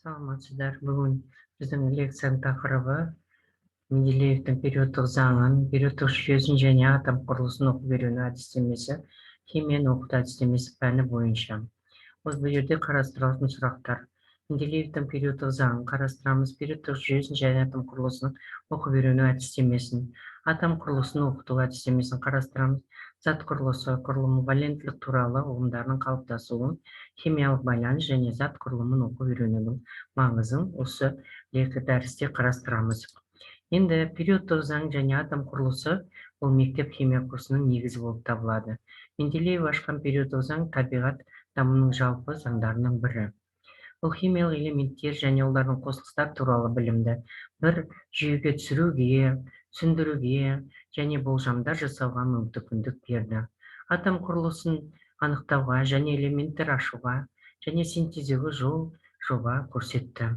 Саламатсыздар. Бүгін біздің лекцияның тақырыбы Менделеевтің периодтық заңын, периодтық жүйесін және атом құрылысын оқып үйрену әдістемесі, химияны оқыту әдістемесі пәні бойынша. Осы бұл жерде қарастырылатын сұрақтар. Менделеевтің периодтық заңын қарастырамыз, периодтық жүйесін және атом құрылысын оқып үйрену әдістемесін, атом құрылысын оқыту әдістемесін қарастырамыз, зат құрылысы, құрылымы, валенттілік туралы ұғымдарының қалыптасуын, химиялық байланыс және зат құрылымын оқып үйренудің маңызын осы екі дәрісте қарастырамыз. Енді периодтық заң және атом құрылысы ол мектеп химия курсының негізі болып табылады. Менделеев ашқан периодтық заң табиғат дамуының жалпы заңдарының бірі. Бұл химиялық элементтер және олардың қосылыстары туралы білімді бір жүйеге түсіруге, түсіндіруге және болжамдар жасауға мүмкіндік берді. Атом құрылысын анықтауға және элементтер ашуға және синтездеуге жол жоба көрсетті.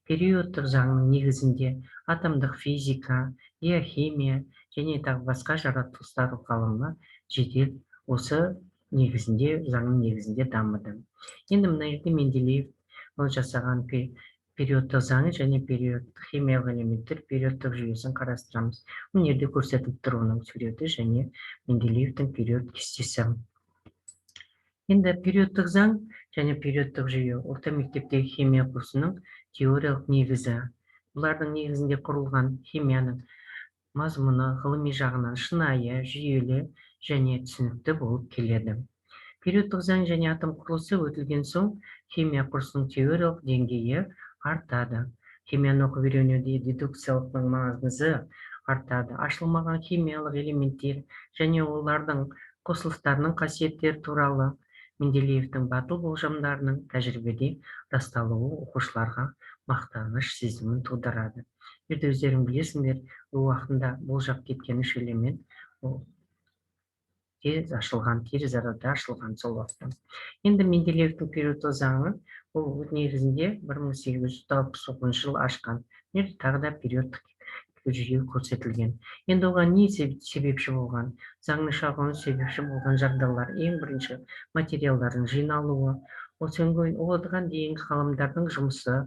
Периодтық заңның негізінде атомдық физика, геохимия және тағы басқа жаратылыстану ғылымы жедел осы негізінде, заңның негізінде дамыды. Енді мына жерде Менделеев ол жасаған периодтық заңы және периодтық химиялық элементтер периодтық жүйесін қарастырамыз. Мына жерде көрсетіліп тұр оның суреті және Менделеевтің период кестесі. Енді периодтық заң және периодтық жүйе орта мектептегі химия курсының теориялық негізі. Бұлардың негізінде құрылған химияның мазмұны ғылыми жағынан шынайы, жүйелі және түсінікті болып келеді. Периодтық заң және атом құрылысы өтілген соң химия курсының теориялық деңгейі артады. Химияны оқып үйренуде дедукциялықтың маңызы артады. Ашылмаған химиялық элементтер және олардың қосылыстарының қасиеттері туралы Менделеевтің батыл болжамдарының тәжірибеде расталуы оқушыларға мақтаныш сезімін тудырады. Енді өздерің білесіңдер, ол уақытында болжап кеткен үш элемент ол тез ашылған, тез арада ашылған сол уақытта. Енді Менделеевтің периодтық заңы ол негізінде 1869 жылы ашқан. Енді тағы да периодтық жүйе көрсетілген. Енді оған не себепші болған? Заңның шығуына себепші болған жағдайлар. Ең бірінші материалдардың жиналуы, оған дейінгі ғалымдардың жұмысы.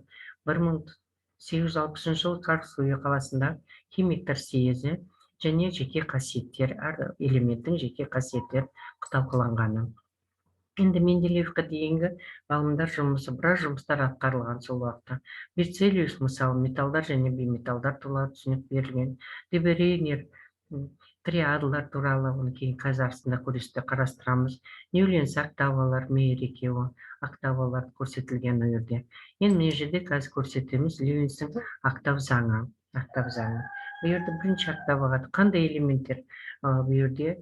1860 жылы Карлсруэ қаласында химиктер съезі және жеке қасиеттер, әр элементтің жеке қасиеттері талқыланғаны. Енді Менделеевке дейінгі ғалымдар жұмысы, біраз жұмыстар атқарылған сол уақытта. Берцелиус, мысалы, металдар және бейметалдар туралы түсінік берілген. Деберейнер триадалар туралы, оны кейін қазір астында көресіздер, қарастырамыз. Ньюлендс октавалар, Мейер екеуі октавалар көрсетілген ол жерде. Енді мына жерде қазір көрсетеміз Льюистің октав заңы. Октав заңы. Бұл жерде бірінші октаваға қандай элементтер бұл жерде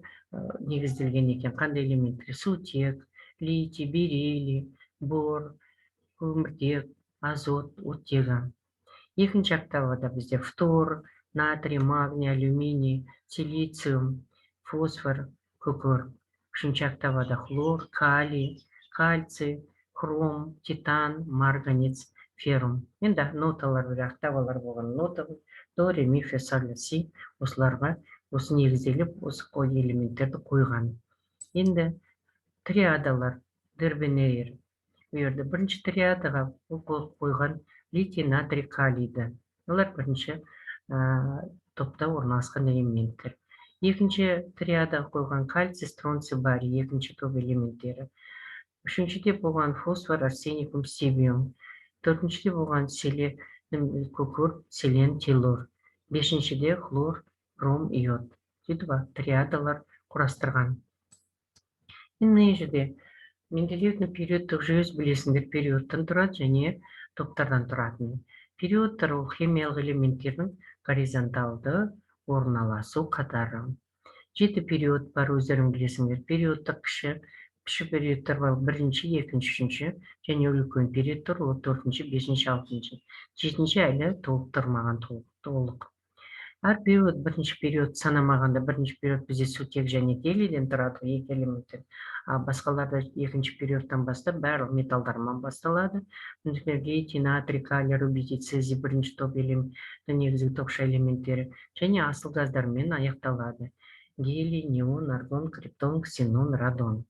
негізделген екен, қандай элементтер? Сутек, литий, бериллий, бор, көміртек, азот, оттегі. Екінші октавада бізде фтор, натрий, магний, алюминий, силициум, фосфор, күкірт. Үшінші октавада хлор, калий, кальций, хром, титан, марганец, феррум. Енді ноталар бір октавалар болған нота до, ре, ми, фе, соль, си, осыларға осы негізделіп осы элементтерді қойған. Енді триадалар Дербенейр. Бұл жерде бірінші триадаға ол қойған литий, натрий, калийді. Олар бірінші топта орналасқан элементтер. Екінші триадаға қойған кальций, стронций, барий, екінші топ элементтері. Үшіншіде болған фосфор, арсеникум, стибиум. Төртіншіде болған күкірт, селен, теллур. Бесіншіде хлор, бром, йод. Сөйтіп триадалар құрастырған. Енді мына жерде Менделеевтің периодтық жүйесі, білесіңдер, периодтан тұрады және топтардан тұратын. Периодтар ол химиялық элементтердің горизонталды орналасу қатары. Жеті период бар, өздерің білесіңдер. Периодтық кіші периодтар бар, бірінші, екінші, үшінші және үлкен периодтар ол төртінші, бесінші, алтыншы. Жетінші әлі толықтырмаған толық. Әр период, бірінші период санамағанда, бірінші период бізде сутек және гелийден тұрады, екі элементтен. А басқаларда екінші периодтан бастап барлық металдармен басталады. Например, литий, натрий, калий, рубидий, цезий бірінші топ элемент, негізгі топша элементтері және асыл газдармен аяқталады. Гелий, неон, аргон, криптон, ксенон, радон.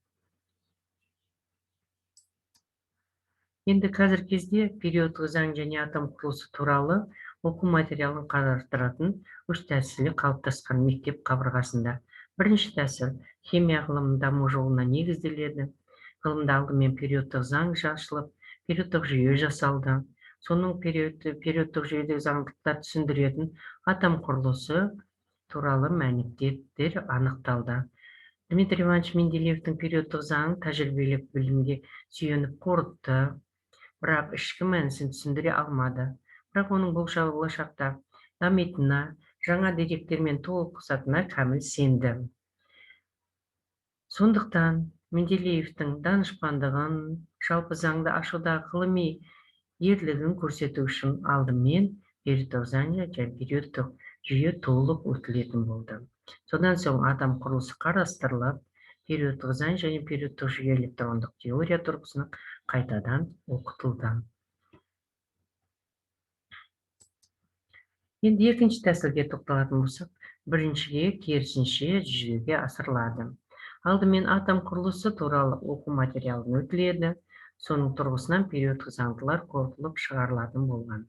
Енді қазіргі кезде периодтық заң және атом құрылысы туралы оқу материалын қарастыратын үш тәсілі қалыптасқан мектеп қабырғасында. Бірінші тәсіл химия ғылымының даму жолына негізделеді. Ғылымда алдымен периодтық заң ашылып, периодтық жүйе жасалды. Соның периодтық жүйедегі заңдылықтар түсіндіретін атом құрылысы туралы мәліметтер анықталды. Дмитрий Иванович Менделеевтің периодтық заңын тәжірибелік білімге сүйеніп қорытты, бірақ ішкі мәнісін түсіндіре алмады. Бірақ оның болашақта дамитынына, жаңа деректермен толықсатынына кәміл сенді. Сондықтан Менделеевтің данышпандығын, жалпы заңды ашудағы ғылыми ерлігін көрсету үшін алдымен периодтық заң және периодтық жүйе толық өтілетін болды. Содан соң атом құрылысы қарастырылып, периодтық заң және периодтық жүйе электрондық теория тұрғысынан қайтадан оқытылды. Енді екінші тәсілге тоқталатын болсақ, біріншіге керісінше жүзеге асырылады. Алдымен атом құрылысы туралы оқу материалын өтіледі, соның тұрғысынан периодтық заңдылар қорытылып шығарылатын болған.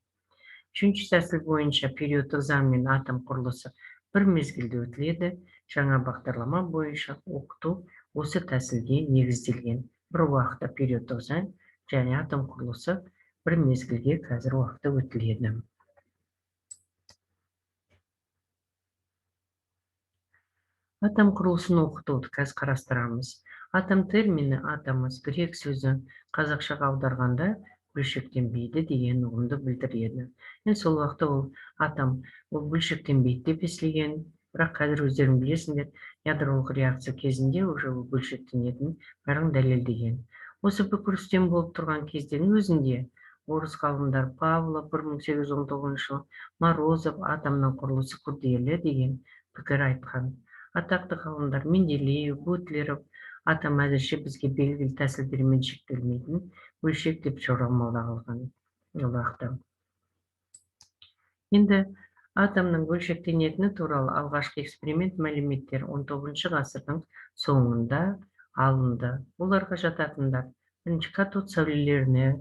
Үшінші тәсіл бойынша периодтық заң мен атом құрылысы бір мезгілде өтіледі. Жаңа бағдарлама бойынша оқыту осы тәсілге негізделген. Бір уақытта периодтық заң және атом құрылысы бір мезгілге қазір уақытта өтіледі. Атом құрылысын оқытуды қазір қарастырамыз. Атом термині атомос грек сөзі қазақшаға аударғанда бөлшектенбейді деген ұғымды білдіреді. Енді сол уақытта ол атом ол бөлшектенбейді деп естілген, бірақ қазір өздерің білесіңдер, ядролық реакция кезінде уже ол бөлшектенетінін бәрін дәлелдеген. Осы пікір үстем болып тұрған кездің өзінде орыс ғалымдар Павлов 1819 жылы, Морозов атомның құрылысы күрделі деген пікір айтқан. Атақты ғалымдар Менделеев, Бутлеров атом әзірше бізге белгілі тәсілдермен шектелмейтін бөлшек деп жорамалдаған ол уақытта. Енді атомның бөлшектенетіні туралы алғашқы эксперимент мәліметтері 19 ғасырдың соңында алынды. Оларға жататындар бірінші катод сәулелеріне,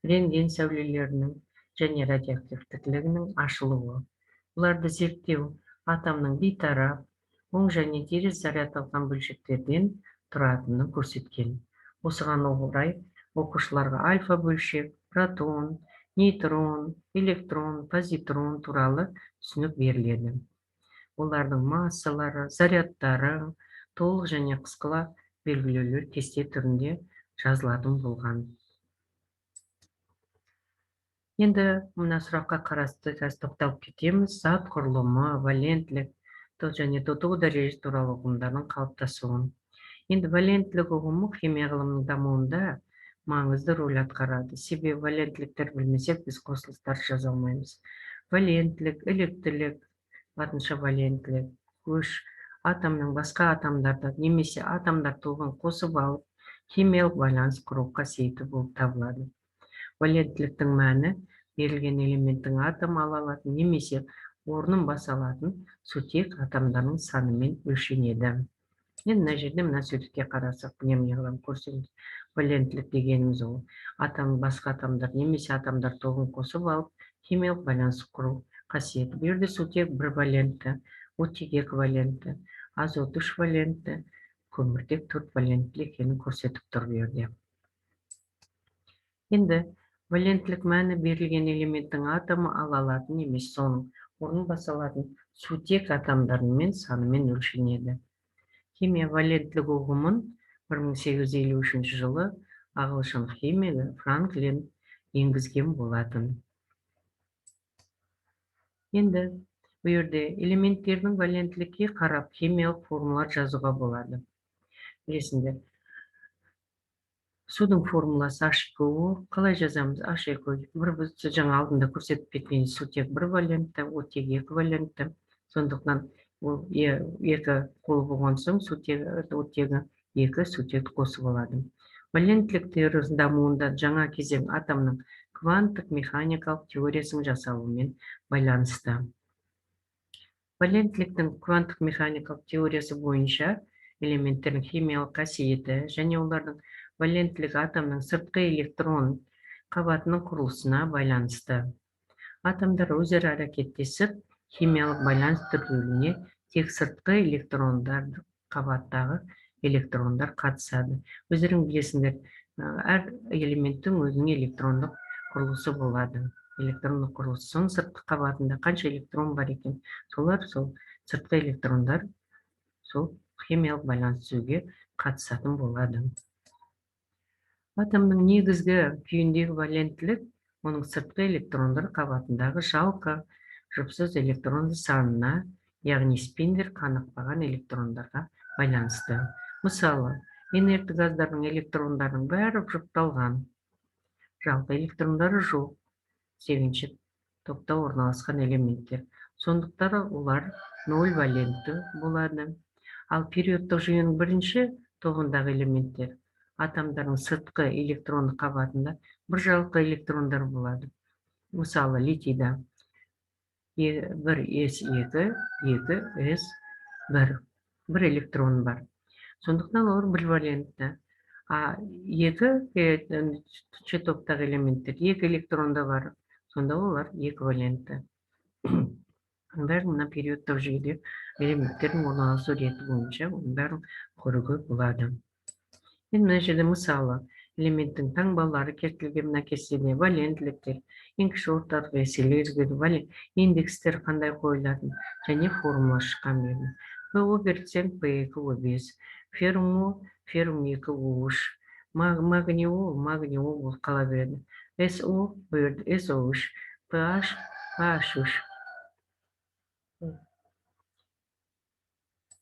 рентген сәулелерінің және радиоактивтілігінің ашылуы. Бұларды зерттеу атомның бейтарап, оң және теріс зарядталған бөлшектерден тұратынын көрсеткен. Осыған орай оқушыларға альфа бөлшек, протон, нейтрон, электрон, позитрон туралы түсінік беріледі. Олардың массалары, зарядтары, толық және қысқыла белгілеулер кесте түрінде жазылатын болған. Енді мына сұраққа қарасты қазір тоқталып кетеміз. Зат құрылымы, валенттілік және тотығу дәрежесі туралы ұғымдардың қалыптасуын. Енді валенттілік ұғымы химия ғылымының дамуында маңызды рөл атқарады. Себебі валенттіліктер білмесек, біз қосылыстар жаза алмаймыз. Валенттілік, электрлік, латынша валенттілік, көш атомның басқа атомдарды немесе атомдар тобын қосып алып, химиялық байланыс құру қасиеті болып табылады. Валенттіліктің мәні берілген элементтің атом ала алатын немесе орнын баса алатын сутек атомдарының санымен өлшенеді. Енді мына жерде мына суретке қарасақ, міне қыламын көрсеңіз, валенттілік дегеніміз ол атом басқа атомдар немесе атомдар тобын қосып алып химиялық байланыс құру қасиеті. Бұл жерде сутек бір валентті, оттек екі валентті, азот үш валентті, көміртек төрт валентті екенін көрсетіп тұр бұл жерде. Енді валенттілік мәні берілген элементтің атомы ала алатын немесе соның орнын баса алатын сутек атомдарымен санымен өлшенеді. Химия валенттілік ұғымын 1853 жылы ағылшын химигі Франклин енгізген болатын. Енді бұл жерде элементтердің валенттілікке қарап химиялық формулалар жазуға болады. Білесіңдер, судың формуласы H2O. Қалай жазамыз? H2. Бір біз жаңа алдында көрсетіп кеткен сутек бір валентті, оттек екі валентті. Сондықтан ол екі қол болған соң сутегі, оттегі екі сутекті қосып алады. Валенттілік теориясының дамуында жаңа кезең атомның кванттық механикалық теориясының жасалуымен байланысты. Валенттіліктің кванттық механикалық теориясы бойынша элементтердің химиялық қасиеті және олардың валенттілігі атомның сыртқы электрон қабатының құрылысына байланысты. Атомдар өзара әрекеттесіп, химиялық байланыс түрлеріне тек сыртқы электрондар қабаттағы электрондар қатысады. Өздерің білесіңдер, әр элементтің өзінің электрондық құрылысы болады. Электрондық құрылысы соның сыртқы қабатында қанша электрон бар екен, солар сол сыртқы электрондар сол химиялық байланыс түзуге қатысатын болады. Атомның негізгі күйіндегі валенттілік оның сыртқы электрондар қабатындағы жалқы жұпсыз электрон санына, яғни спиндер қанықпаған электрондарға байланысты. Мысалы, инертті газдардың электрондарының бәрі жұпталған, жалқы электрондары жоқ, 8-ші топта орналасқан элементтер. Сондықтан олар 0 валентті болады. Ал периодтық жүйенің бірінші тобындағы элементтер атомдардың сыртқы электрондық қабатында бір жалқы электрондар болады. Мысалы, литийда 1 S2, 2 S1 бір электрон бар. Сондықтан олар бір валентті. А 2-ші топтағы элементтер 2 электронда бар. Сонда олар 2 валентті. Бәрін мына периодтық жүйеде элементтердің орналасу реті бойынша оның бәрін көруге болады. Енді мына жерде мысалы элементтің таңбалары келтірілген мына кестеде валенттіліктер, ең кіші орталық еселер, индекстер қандай қойылатын және формула шыққан берді. ПО берсең P2O5, феррум О, феррум 2O3, магний О, магний О болып қала береді. SO бұл жерде SO3, PH, PH3.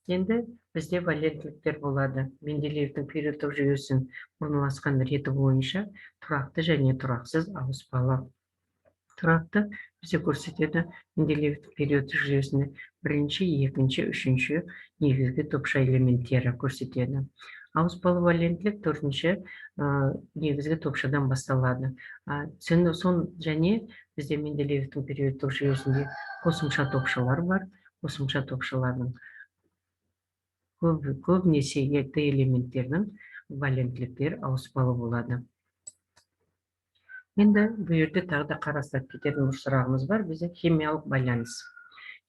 Енді бізде валенттіліктер болады. Менделеевтің периодтық жүйесін орналасқан реті бойынша тұрақты және тұрақсыз ауыспалы. Тұрақты бізде көрсетеді Менделеевтің периодтық жүйесінде бірінші, екінші, үшінші негізгі топша элементтері көрсетеді. Ауыспалы валенттілік төртінші негізгі топшадан басталады. Сон және бізде Менделеевтің периодтық жүйесінде қосымша топшалар бар. Қосымша топшалардың көбінесе Д элементтерінің валенттіліктері ауыспалы болады. Енді бұл жерде тағы да қарастырып кететін бір сұрағымыз бар. Бізде химиялық байланыс.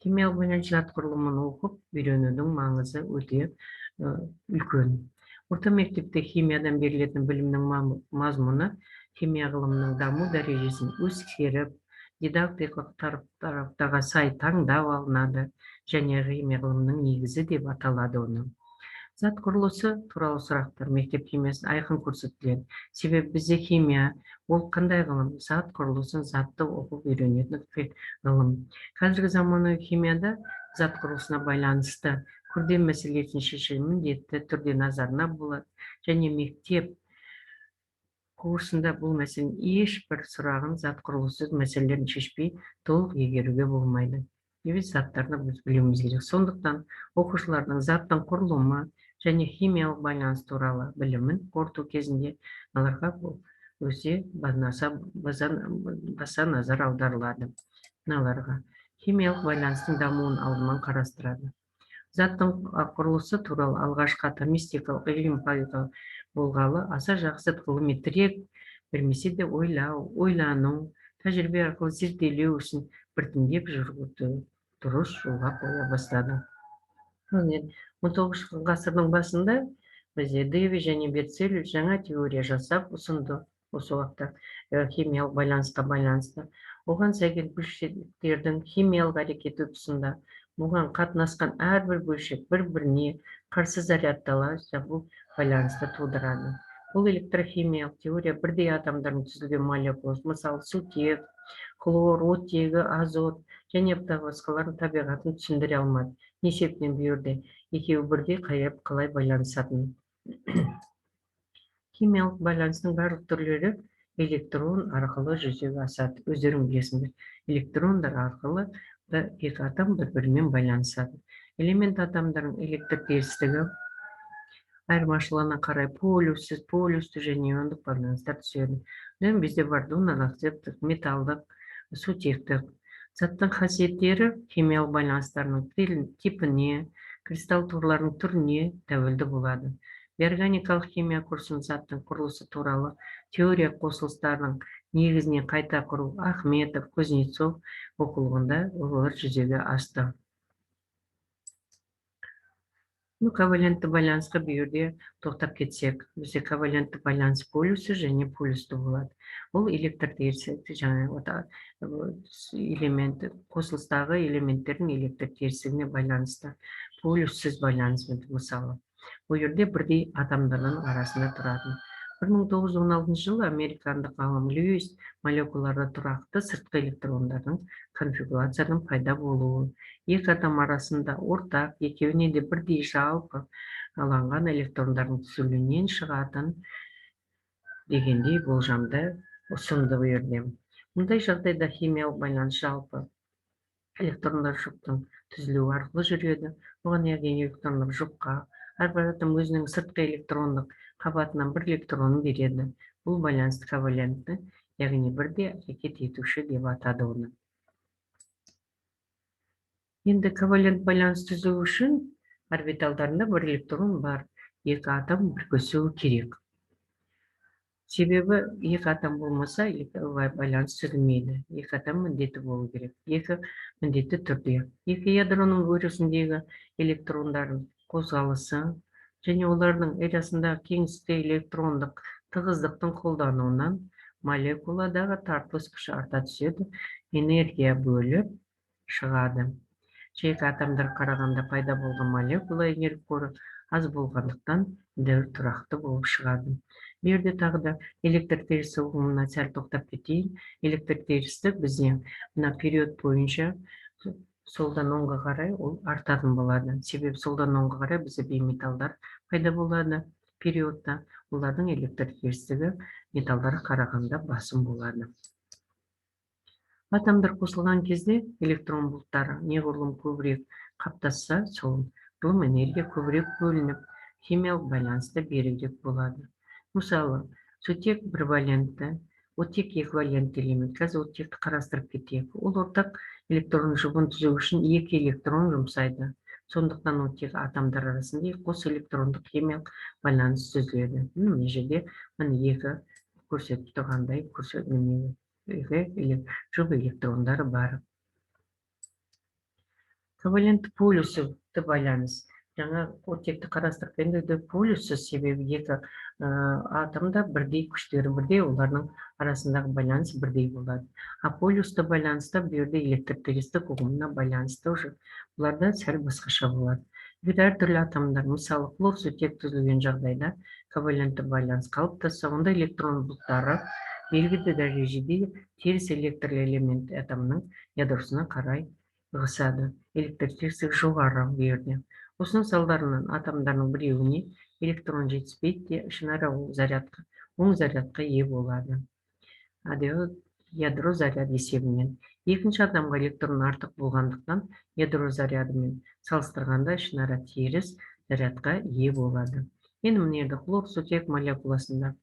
Химиялық байланыс зат құрылымын оқып үйренудің маңызы өте үлкен. Орта мектепте химиядан берілетін білімнің мазмұны химия ғылымының даму дәрежесін ескеріп, дидактикалық тараптарға сай таңдап алынады және химия ғылымының негізі деп аталады оны. Зат құрылысы туралы сұрақтар мектеп химиясында айқын көрсетіледі. Себебі бізде химия ол қандай ғылым? Зат құрылысын, затты оқып үйренетін ғылым. Қазіргі заманауи химияда зат құрылысына байланысты күрделі мәселелердің шешімі міндетті түрде назарына болады және мектеп курсында бұл мәселенің ешбір сұрағын зат құрылысы мәселелерін шешпей толық игеруге болмайды. Себебі заттарды біз білуіміз керек. Сондықтан оқушылардың заттың құрылымы және химиялық байланыс туралы білімін қорыту кезінде оларға бұл өте баса назар аударылады. Мыналарға химиялық байланыстың дамуын алдымен қарастырады. Заттың құрылысы туралы алғашқы атомистикалық ілім пайда болғалы аса жақсы ғылыми тірек бермесе де ойлау, ойлану, тәжірибе арқылы зерделеу үшін біртіндеп жүргізу дұрыс жолға қоя бастады. 19 ғасырдың басында бізде Дэви және Берцелиус жаңа теория жасап ұсынды. Осы уақытта химиялық байланысқа байланысты. Оған сәйкес бөлшектердің химиялық әрекеті тұсында бұған қатынасқан әрбір бөлшек бір-біріне қарсы зарядтала бұл байланысты тудырады. Бұл электрохимиялық теория бірдей атомдардың түзілген молекуласы, мысалы сутек, хлор, оттегі, азот және басқалардың табиғатын түсіндіре алмады. Не себептен бұл жерде екеуі бірдей қалай байланысатын? Химиялық байланыстың барлық түрлері электрон арқылы жүзеге асады. Өздерің білесіңдер, электрондар арқылы екі атом бір-бірімен байланысады. Элемент атомдардың электр терістігі айырмашылығына қарай полюссіз, полюсті және иондық байланыстар түседі. Және бізде бар донор, акцептор, металдық, сутектік. Заттың қасиеттері химиялық байланыстарының типіне, кристалл турларының түріне тәуелді болады. Бейорганикалық химия курсын заттың құрылысы туралы теория қосылыстарының Негізінен қайта құру Ахметов, Кузнецов оқулығында олар жүзеге асты. Ну, ковалентті байланысқа бұл жерде тоқтап кетсек, бізде ковалентті байланыс полюсі және полюсті болады. Ол электр терісі, жаңағы элемент, қосылыстағы элементтердің электр терістігіне байланысты. Полюссіз байланыс мысалы. Бұл жерде бірдей атомдардың арасында тұратын. 1916 жылы американдық ғалым Льюис молекулаларда тұрақты сыртқы электрондардың конфигурацияның пайда болуы, екі атом арасында ортақ, екеуіне де бірдей жалпы алынған электрондардың түзілуінен шығатын дегендей болжамды ұсынды бұл жерде. Мұндай жағдайда химиялық байланыс жалпы электрондар жұптың түзілуі арқылы жүреді. Оған, яғни электрондық жұпқа әрбір атом өзінің сыртқы электрондық қабатынан бір электронын береді. Бұл байланысты ковалентті, яғни бірдей әрекет етуші деп атады оны. Енді ковалент байланыс түзу үшін орбиталдарында бір электрон бар, екі атом бірігісуі керек. Себебі екі атом болмаса, байланыс түзілмейді. Екі атом міндетті болу керек. Екі міндетті түрде. Екі ядроның өрісіндегі электрондардың қозғалысы және олардың арасындағы кеңістікте электрондық тығыздықтың қолдануынан молекуладағы тартылыс күші арта түседі, энергия бөліп шығады. Жеке атомдар қарағанда пайда болған молекула энергия қоры аз болғандықтан дәуір тұрақты болып шығады. Бұл жерде тағы да электр терісі ұғымына сәл тоқтап кетейін. Электр терістік бізде мына период бойынша солдан оңға қарай ол артатын болады. Себебі солдан оңға қарай бізде бейметалдар пайда болады периодта. Олардың электр терістігі металдарға қарағанда басым болады. Атомдар қосылған кезде электрон бұлттары неғұрлым көбірек қаптасса, соғұрлым энергия көбірек бөлініп, химиялық байланыс та берігірек болады. Мысалы, сутек бір валентті, оттек екі валентті элемент. Қазір оттекті қарастырып кетейік. Ол ортақ электрон жұбын түзу үшін екі электрон жұмсайды. Сондықтан оттек атомдар арасында қос электрондық химиялық байланыс түзіледі. Мына жерде міне екі көрсетіп тұрғандай екі жұп электрондары бар. Ковалентті полюсті байланыс. Жаңа оттекті қарастырып, енді полюссіз, себебі екі атомда бірдей күштері бірдей, олардың арасындағы байланыс бірдей болады. А полюсті байланыста бұл жерде электр терістік ұғымына байланысты уже бұларда сәл басқаша болады. Егер әртүрлі атомдар, мысалы, хлор сутек түзілген жағдайда ковалентті байланыс қалыптасса, онда электрон бұлттары белгілі дәрежеде теріс электрлі элемент атомның ядросына қарай ығысады. Электр терістігі жоғары бұл жерде. Осының салдарынан атомдардың біреуіне электрон жетіспейді де, ішінара ол зарядқа, оң зарядқа ие болады. Ядро заряд есебінен. Екінші атомға электрон артық болғандықтан, ядро зарядымен салыстырғанда ішінара теріс зарядқа ие болады. Енді мына жерде хлор сутек молекуласында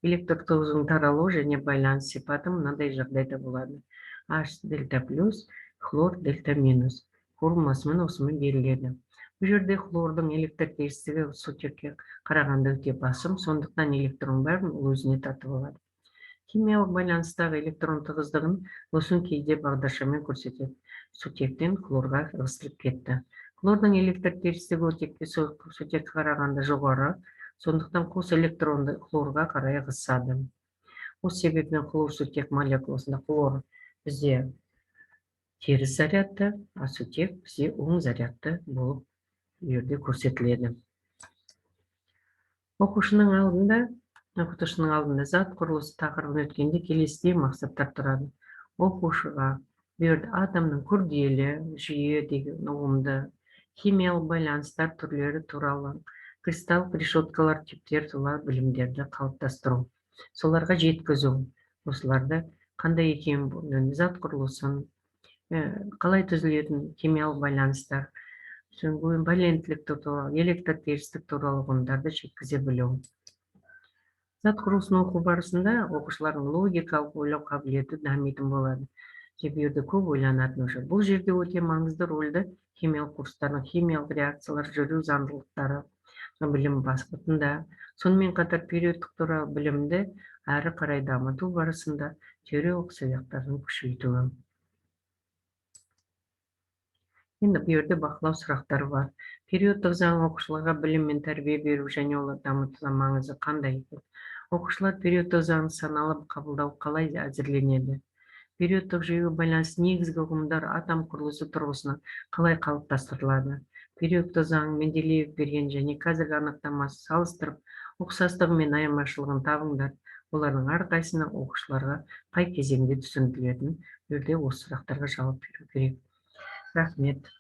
электр тығыздығының таралуы және байланыс сипаты мынандай жағдайда болады. H дельта плюс, хлор дельта минус формуласымен осымен беріледі. Бұл жерде хлордың электр терістігі сутекке қарағанда өте басым, сондықтан электрон бәрін ол өзіне тартып алады. Химиялық байланыстағы электрон тығыздығын осыны кейде бағдаршамен көрсетеді. Сутектен хлорға ығыстырып кетті. Хлордың электр терістігі оттекке, сутекке қарағанда жоғары, сондықтан қос электронды хлорға қарай ығысады. Осы себептен хлор сутек молекуласында хлор бізде теріс зарядты, а сутек бізде оң зарядты болып бұл жерде көрсетіледі. Оқытушының алдында зат құрылысы тақырыбын өткенде келесідей мақсаттар тұрады. Оқушыға бұл жерде атомның күрделі жүйе деген ұғымды, химиялық байланыстар түрлері туралы, кристаллық решеткалар типтері туралы білімдерді қалыптастыру, соларға жеткізу, осыларды қандай екенін, зат құрылысын, қалай түзілетін химиялық байланыстар, валенттілік туралы, электр терістік туралы ұғымдарды жеткізе білу. Зат құрылысын оқу барысында оқушылардың логикалық ойлау қабілеті дамитын болады. Себебі жерде көп ойланатын уже. Бұл жерде өте маңызды рөлді химиялық курстардың химиялық реакциялар жүру заңдылықтары білім бағытында, сонымен қатар периодтық туралы білімді Әрі қарай дамыту барысында теориялық сабақтардың күшейтуі. Енді бұл жерде бақылау сұрақтары бар. Периодтық заң оқушыларға білім мен тәрбие беру және оларды дамытуда маңызы қандай екен? Оқушылар периодтық заңды саналы қабылдау қалай әзірленеді? Периодтық жүйеге байланысты негізгі ұғымдар атом құрылысы тұрғысынан қалай қалыптастырылады? Периодтық заң Менделеев берген және қазіргі анықтамасы салыстырып, ұқсастығы мен айырмашылығын табыңдар. Олардың әрқайсысының оқушыларға қай кезеңде түсіндірілетінін, бұл жерде осы сұрақтарға жауап беру керек. Рахмет.